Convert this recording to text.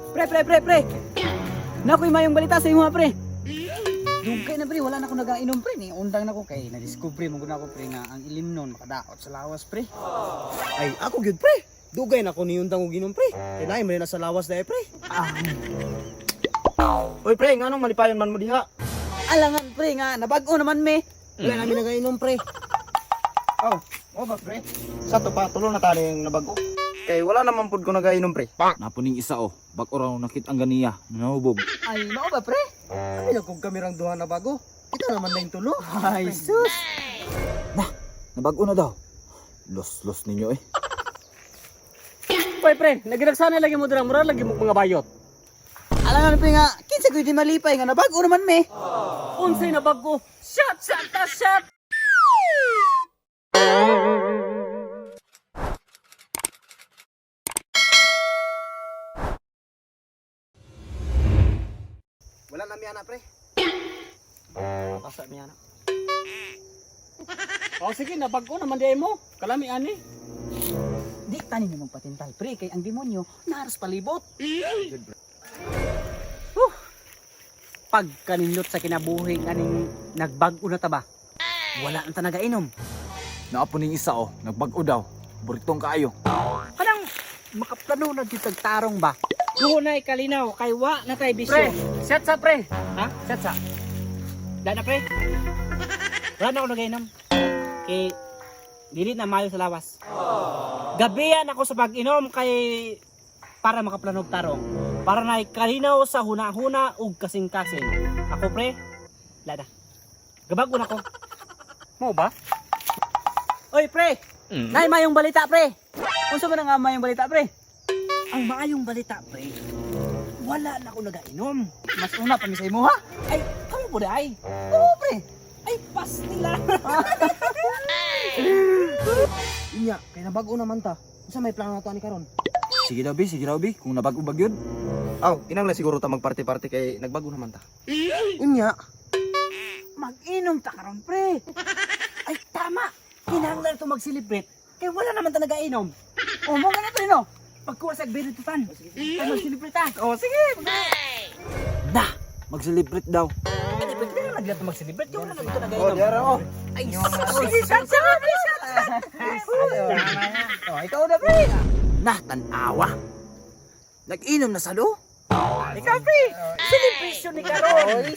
Pre, pre, pre, pre. Nakoy mayong balita sa imo ha, pre. Dugay na pre, wala na ko nagainom pre. Ni undang na ko kay na-discover mo gud ako pre nga ang ilim nun makadaot sa lawas pre. Ay, ako gyud pre. Dugay na ko niyundang og inom pre. Kay naay man na sa lawas dai pre. Ah, Oy pre, nganong malipayon man mo diha? alangan pre nga nabag-o naman me. Wala namin nagainom pre. Oh, oh ba pre? Sa to pa tulo na tani yung nabago. Kay wala naman pud ko nagainom pre. Napuning isa oh. Bag-o raw nakit ang ganiya. Nanahubog. Ay, mao ba pre? Kami na kog kamirang duha na bago. Kita naman na yung tulo. Ay, sus. Nabag-o na daw. Los-los ninyo eh. Oy pre, nagiragsana lagi mo dira, mura lagi mo mga bayot. Alangan pre nga kinsa ko di malipay nga nabag-o naman me. Unsay na bago? Shot shot ta shot. Wala na mi ana pre. Pasa mi ana. O sige, nabago naman di mo. Kalami ani. Di tani mo magpatintal pre kay ang demonyo naras palibot. Huh. Pagkanindot sa kinabuhi aning nagbag-o na ta ba? Wala na ta nagainom. Napuning isa oh. Nagbag-o daw. Buritong kaayo. Kanang makaplano na gyud tag tarong ba? Dunay kalinaw kay wa na tay bisyo. Pre, shot sa pre. Ha? Shot sa. Da na pre. Wala na ako nagainom. Kay dili na mayo sa lawas. Gabihan ako sa pag-inom kay para makaplanog tarong. Para na kalinaw sa huna-huna ug kasing-kasing. Ako pre, wala na. Gabag na ko. Mo ba? Oy pre, nay mayong balita pre. Unsa man ang mayong balita pre? Ang maayong balita pre, wala na ako nagainom. Mas una pa mi sa imo ha. Ay, kamo po ay. Oo pre. Ay, pastila. Inya, kay nabago naman ta. Unsa may plano na to ani karon? Sige daw bi, sige daw bi. Kung nabag-o ba gyud. Aw, kinahanglan siguro ta magparty-party kay nagbago naman ta. Unya, Mag-inom ta karon pre. Ay, tama. Kinahanglan ito mag-celebrate. Kaya wala naman ta nagainom. O mo ganito pre no. Pagkuha sa beritutan. Ay, mag-celebrate ta. O sige. Na! Mag-celebrate daw. Ay, pwede na lang ito mag-celebrate. Kaya wala naman ito Oh, nagainom. diara oh. Ay, sus. Sige, shot shot pre, shot shot. O ikaw na pre. Na, tanawa. Nag-inom na sa do. Ikaw, pre. Celebration ni Karon.